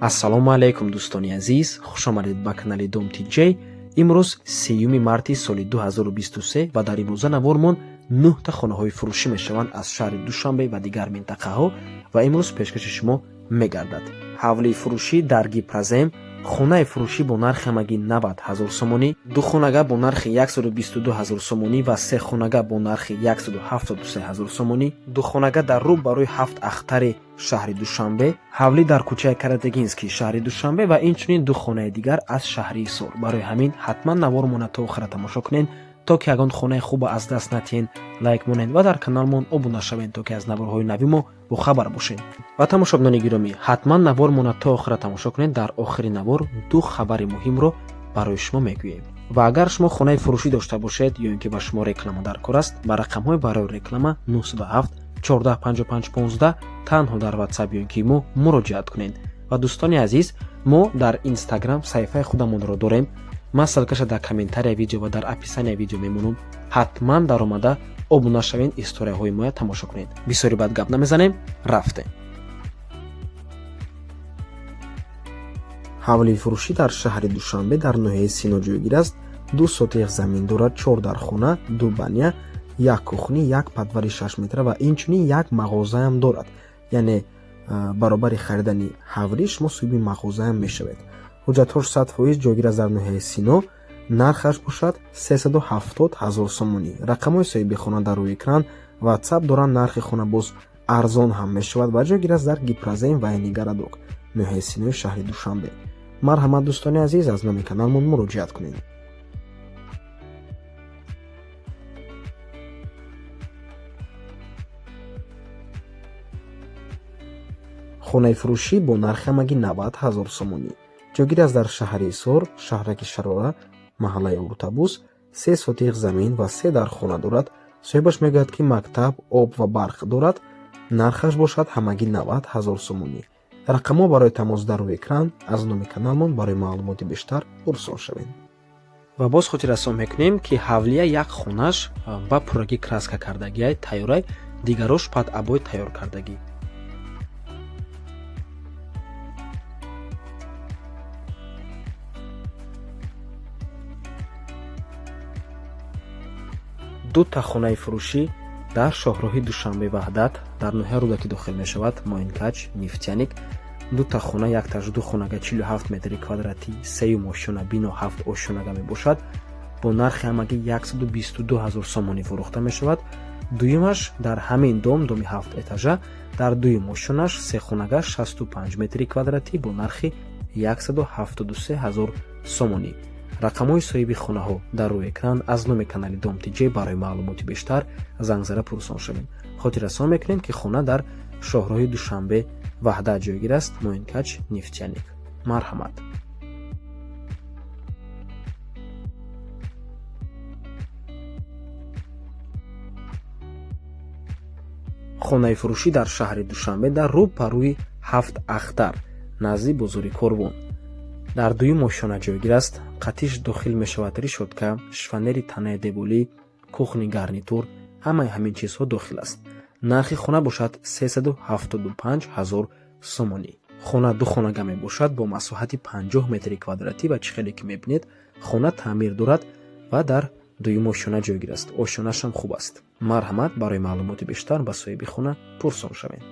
Ассалому алайкум, дӯстони азиз, хушомадед ба канали Дом Тиҷей. Имрӯз 3 марти соли 2023 ва дар имрӯза навормон нӯҳта хонаҳои фурӯшӣ мешаванд аз шаҳри Душанбе ва дигар минтақаҳо ва имрӯз пешкаши шумо мегардад. Ҳавлии фурӯшӣ дар Гипрозем, хонаи фурӯшӣ бо нархи ҳамагӣ 90 ҳазор сомонӣ, ду хонага бо нархи 122 ҳазор сомонӣ ва се хонага бо нархи 173 ҳазор сомонӣ, ду хонага дар рӯ барои Ҳафт Ахтари шаҳри Душанбе, ҳавлӣ дар кӯчаи Каратегинский шаҳри Душанбе ва инчунин ду хонаи дигар аз шаҳри Ҳисор. Барои ҳамин ҳатман навормона то охира тамошо кунед, то ки ягон хонаи хуба аз даст натиҳен. Лайк монед ва дар каналмон обуна шавед, то ки аз наворҳои нави мо бохабар бошед. Ва тамошобинони гиромӣ, ҳатман навормона то охира тамошо кунед. Дар охири навор ду хабари муҳимро барои шумо мегӯем. Ва агар шумо хонаи фурӯшӣ дошта бошед ё ин ки ба шумо реклама дар кор аст, ба рақамҳои барои реклама 907 14 55 15 танҳо дар Ватсап ё ин ки мо муроҷиат кунед. Ва дӯстони азиз, мо дар Инстаграм саҳифаи худамонро дорем. Ман ссылкаша дар комментария видео ва дар описания видео мемонам. Ҳатман даромада обуна шавед, историяҳои моя тамошо кунед. Бисёри бад гап намезанем, рафтем. Ҳавлии фурӯшӣ дар шаҳри Душанбе дар ноҳияи Сино ҷойгир аст. 2 сотих замин дорад, чор дархона, ду баня, як кухни, як подвали 6 метра ва инчунин як мағозаам дорад. Яъне баробари харидани ҳавлӣ шумо соҳиби мағозаам мешавед. Ҳуҷҷатҳош 100%, ҷойгир аст дар ноҳияи Сино. Нархаш бошад 370 ҳазор сомонӣ. Рақамҳои соҳиби хона дар рӯи экран, Ватсап доранд. Нархи хона боз арзон ҳам мешавад ва ҷойгир аст дар Гипрозем, военный городок, ноҳияи Синои шаҳри Душанбе. Марҳамат, дӯстони азиз, аз номи каналмон муроҷиат кунед. Хонаи фурӯшӣ бо нархи ҳамагӣ 90 ҳазор сомонӣ, ҷойгир аст дар шаҳри Ҳисор, шаҳраки Шарора, маҳаллаи Уртабус. 3 сотих замин ва се дархона дорад. Соҳибаш мегӯяд, ки мактаб, об ва барқ дорад. Нархаш бошад ҳамагӣ 90 ҳазор сомонӣ. Рақамҳо барои тамос дар рӯи экран. Аз номи каналмон барои маълумоти бештар пурсон шавед. Ва боз хотиррасон мекунем, ки ҳавлия як хонаш ба пуррагӣ краска кардагиай, тайёрай, дигарош под обои тайёр кардагӣ. Дута хонаи фурӯшӣ дар шоҳроҳи Душанбе Ваҳдат, дар ноҳияи Рӯдакӣ дохил мешавад, Моинкач, Нефтяник. Дута хона, якташ ду хонага 47 метри квадратӣ, сеюм ошёна бино, ҳафт ошёнага мебошад, бо нархи ҳамагӣ 122 ҳазор сомонӣ фурӯхта мешавад. Дуюмаш дар ҳамин дом, доми ҳафт этажа, дар дуюм ошёнаш, се хонага 65 метри квадратӣ бо нархи 173 ҳазор сомонӣ. Рақамҳои соҳиби хонаҳо дар рӯи экран. Аз номи канали Дом Тиҷей барои маълумоти бештар зангзада пурсон шавем. Хотиррасон мекунем, ки хона дар шоҳроҳи Душанбе Ваҳдат ҷойгир аст, Моинкач, Нефтяник. Марҳамат. Хонаи фурӯшӣ дар шаҳри Душанбе дар рӯ ба рӯи Ҳафт Ахтар, назди бозори Корвон, дар дуюм ошёна ҷойгир аст. Қатиш дохил мешавад решётка, шифоньери, танаи деворӣ, кухни гарнитур, ҳамаи ҳамин чизҳо дохил аст. Нархи хона бошад 375 ҳазор сомонӣ. Хона ду хонага мебошад бо масоҳати 50 метри квадратӣ ва чӣ хеле ки мебинед, хона таъмир дорад ва дар дуюм ошёна ҷойгир аст. Ошёнашам хуб аст. Марҳамат, барои маълумоти бештар ба соҳиби хона пурсон шавед.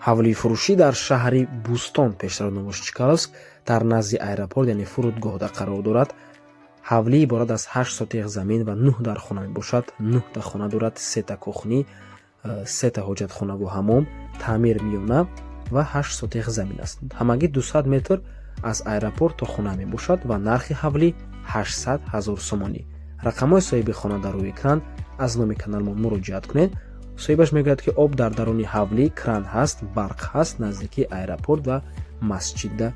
Ҳавлии фурӯшӣ дар шаҳри Бӯстон, пештар номаш Чкаловск, дар назди аэропорт, яъне фурудгоҳда қарор дорад. Ҳавлӣ иборат аз 8 сотих замин ва нӯҳ дархона мебошад. Нӯҳта хона дорад: сета кухни, сета ҳоҷатхонаву ҳамом, таъмир миёна ва 8 сотих замин аст. Ҳамагӣ 200 метр аз аэропорт то хона мебошад ва нархи ҳавлӣ 800 ҳазор сомонӣ. Рақамҳои соҳиби хона дар рӯи экран. Аз номи каналмон муроҷиат кунед. Соҳибаш мегӯяд, ки об дар даруни ҳавлӣ кран ҳаст, барқ ҳаст, наздикии аэропорт ва масҷидда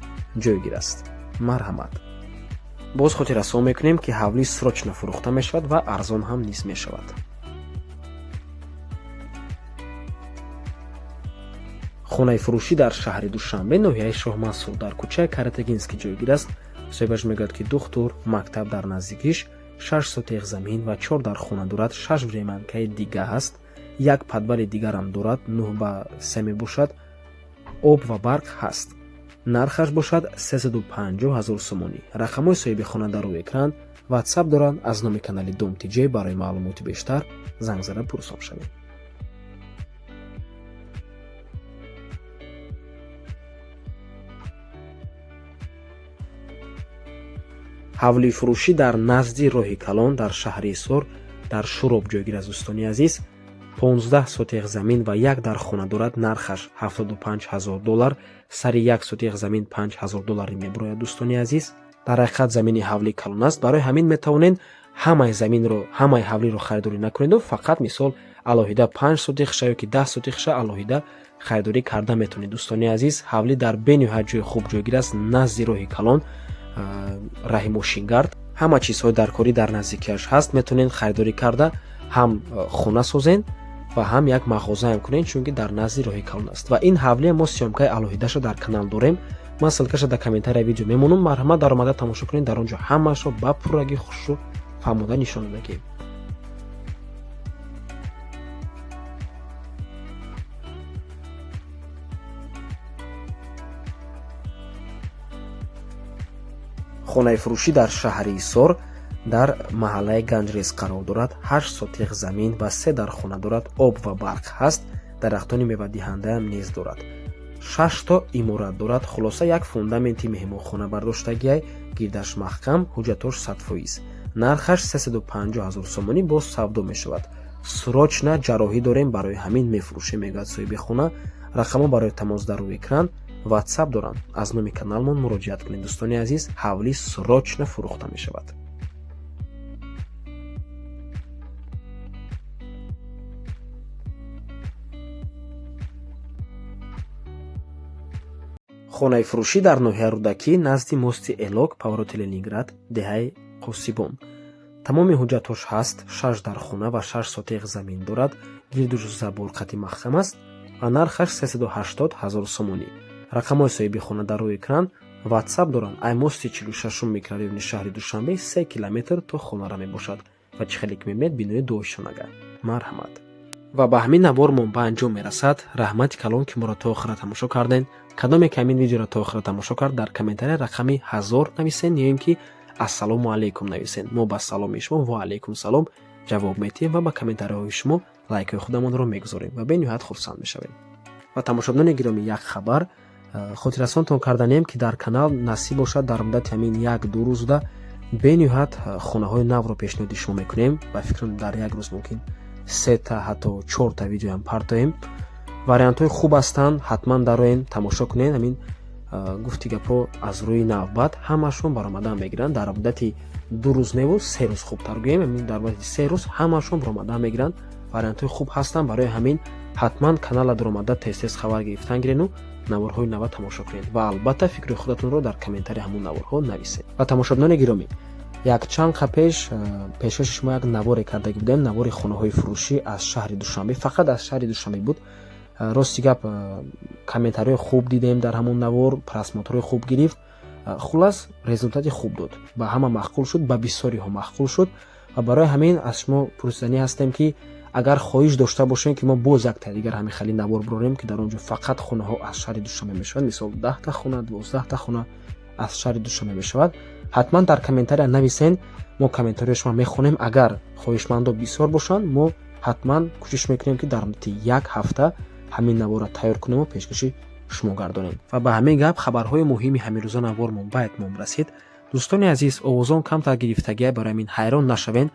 ҷойгир аст. Марҳамат. Боз хотиррасон мекунем, ки ҳавлӣ срочно фурӯхта мешавад ва арзон ҳам низ мешавад. Хонаи фурӯшӣ дар шаҳри Душанбе, ноҳияи Шоҳмансур, дар кӯчаи Каратегинский ҷойгир аст. Соҳибаш мегӯяд, ки духтур, мактаб дар наздикиш. 6 сотих замин ва 4 дар хона дорад, 6 времянкаи дига ҳаст, як подвали дигарам дорад, 9 ба 3 мебошад, об ва барқ ҳаст. Нархаш бошад 350 ҳазор сомонӣ. Рақамҳои соҳиби хона дар рӯи экран, ватсап доранд. Аз номи канали Дом Тиҷей барои маълумоти бештар занг зада пурсон шавед. Ҳавлии фурӯшӣ дар назди роҳи калон дар шаҳри Ҳисор, дар Шуроб ҷойгир аст. Дӯстони азиз, 15 сотих замин ва як дар хона дорад. Нархаш 75 ҳазор доллар. Сари як сотих замин 5 ҳазор доллари мебурояд. Дӯстони азиз, дар ҳақиқат замини ҳавлӣ калон аст. Барои ҳамин метавонед ҳамаи заминро, ҳамаи ҳавлиро харидорӣ накунеду фақат, мисол, алоҳида 5 сотихша ё ки 10 сотихша алоҳида харидорӣ карда метавонед. Дӯстони азиз, ҳавлӣ дар бениҳоят ҷои хуб ҷойгир аст, назди роҳи калон, раҳи мошингард. Ҳама чизҳои даркорӣ дар наздикиаш ҳаст. Метавонед харидорӣ карда ҳам хона созен ва ҳам як мағозаам кунед, чунки дар назди роҳи калон аст. Ва ин ҳавлия мо съёмкаи алоҳидаша дар канал дорем. Ман ссылкаша дар комментария видео мемонам, марҳамат, даромада тамошо кунед. Дар он ҷо ҳамаашро ба пуррагӣ, хушрӯ фаҳмода нишон додагем. Хонаи фурӯшӣ дар шаҳри Ҳисор, дар маҳаллаи Ганҷрез қарор дорад. 8 сотих замин ва се дар хона дорад, об ва барқ ҳаст, дарахтони мевадиҳандаам низ дорад, шашто иморат дорад. Хулоса, як фундаменти меҳмонхона бардоштагиай, гирдаш маҳкам, ҳуҷҷатош 100%. Нархаш 350 ҳазор сомонӣ, боз савдо мешавад. Срочно ҷарроҳӣ дорем, барои ҳамин мефурӯшем, мегӯяд соҳиби хона. Рақамҳо барои тамос дар рӯи экран, ватсап доранд. Аз номи каналмон муроҷиат кунед. Дӯстони азиз, ҳавлӣ срочно фурӯхта мешавад. Хонаи фурӯшӣ дар ноҳияи Рӯдакӣ, назди мости Элок, повороти Ленинград, деҳаи Қосибон. Тамоми ҳуҷҷатҳош ҳаст, шаш дар хона ва 6 сотих замин дорад, гирду забор қати маҳкам аст ва нархаш 380 ҳазор сомонӣ. Рақамҳои соҳиби хона дар рӯи экран, ватсап доранд. Ай мости 46-ум микрорайони шаҳри Душанбе 3 километр то хонара мебошад ва чӣ хеле ки мебинед, бинои дуошонага. Марҳамат. Ва ба ҳамин навормон ба анҷом мерасад. Раҳмати калон, ки моро то охира тамошо кардем. Кадоме ки ҳамин видеоро то охира тамошо кард, дар комментария рақами 1000 нависен ё ин ки ассалому алайкум нависен. Мо ба саломи шумо ва алайкум салом ҷавоб метиҳем ва ба комментариҳои шумо лайкҳои худамонро мегузорем ва бениҳоят хурсанд мешавем. Ва тамошобинони гиромӣ, як хабар хотиррасонтон карданем, ки дар канал насиб бошад, дар муддати ҳамин як-ду рӯзда бениҳоят хонаҳои навро пешниҳоди шумо мекунем. Ба фикрам, дар як рӯз мумкин сета, ҳатто чорта видеоам партоем. Вариантҳои хуб ҳастанд, ҳатман дароен, тамошо кунед. Ҳамин гуфти гапҳо аз рӯи навбат ҳамашон баромадан мегиранд. Дар муддати 2 рӯз неву 3 рӯз, хубтар гӯем, ҳамин дар муддати 3 рӯз ҳамашон баромадан мегиранд. Вариантҳои хуб ҳастанд, барои ҳамин ҳатман канала даромада, тез тез хабар гирифтан гирену наворҳои нава тамошо кунед ва албатта фикри худатонро дар комментарии ҳамон наворҳо нависед. Ва тамошобинони гиромӣ, якчанд қа пеш пешкаши шумо як наворе кардаги будем, навори хонаҳои фурӯшӣ аз шаҳри Душанбе, фақат аз шаҳри Душанбе буд. Рости гап, комментариҳои хуб дидем дар ҳамон навор, просмотрҳои хуб гирифт. Хулас, результати хуб дод, ба ҳама маъқул шуд, ба бисёриҳо маъқул шуд. Ва барои ҳамин аз шумо пурсиданӣ ҳастем, ки агар хоҳиш дошта бошем, ки мо боз якта дигар ҳамин хели навор бирорем, ки дар он ҷо фақат хонаҳо аз шаҳри Душанбе мешавад, мисол, 10-та хона, 12-та хона аз шаҳри Душанбе мешавад, ҳатман дар комментария нависен. Мо комментарияи шумо мехонем. Агар хоҳишмандо бисёр бошанд, мо ҳатман кӯшиш мекунем, ки дар муддати як ҳафта ҳамин наворро тайёр кунему пешкаши шумо гардонем. Ва ба ҳамин гап хабарҳои муҳими ҳаминрӯза навормон ба итмом расид. Дӯстони азиз, овозон камтар гирифтагия, барои ҳамин ҳайрон нашавен.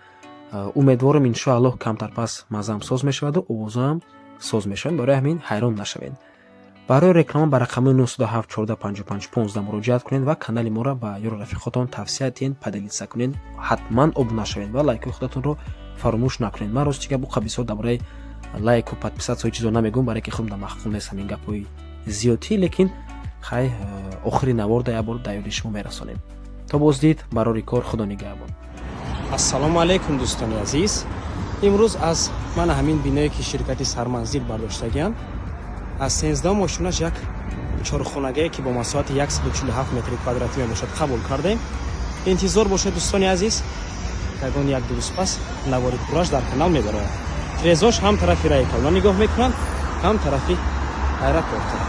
Умедворам, иншоаллоҳ, камтар пас маззаам соз мешаваду овозоам соз мешавад, барои ҳамин ҳайрон нашавед. Барои реклама ба рақамҳои 907 14 55 15 муроҷиат кунед ва канали моро ба ёру рафиқотон тавсия диҳед, поделиться кунед, ҳатман обуна шавед ва лайкҳои худатонро фаромӯш накунед. Ман рости гап буқа бисёр дар бораи лайку, подписаться, чизо намегӯм, барое ки худам маъқул нест ҳамин гапҳои зиёдтӣ. Лекин хай, охири наворда як бор дар ёди шумо мерасонем. То боздид, барори кор, Худо нигаҳбон. Ассалому алайкум, дӯстони азиз! Имрӯз аз мана ҳамин биное, ки ширкати Сарманзил бардоштагиам, аз 13 ошёнаш як чорхонагае, ки бо масоҳати 147 метри квадратӣ мебошад, қабул кардем. Интизор бошед, дӯстони азиз. Ягон 1-2 рӯз пас навори пурраш дар канал мебарояд. Тирезош ҳам тарафи раи калона нигоҳ мекунанд, ҳам тарафи аэропорта.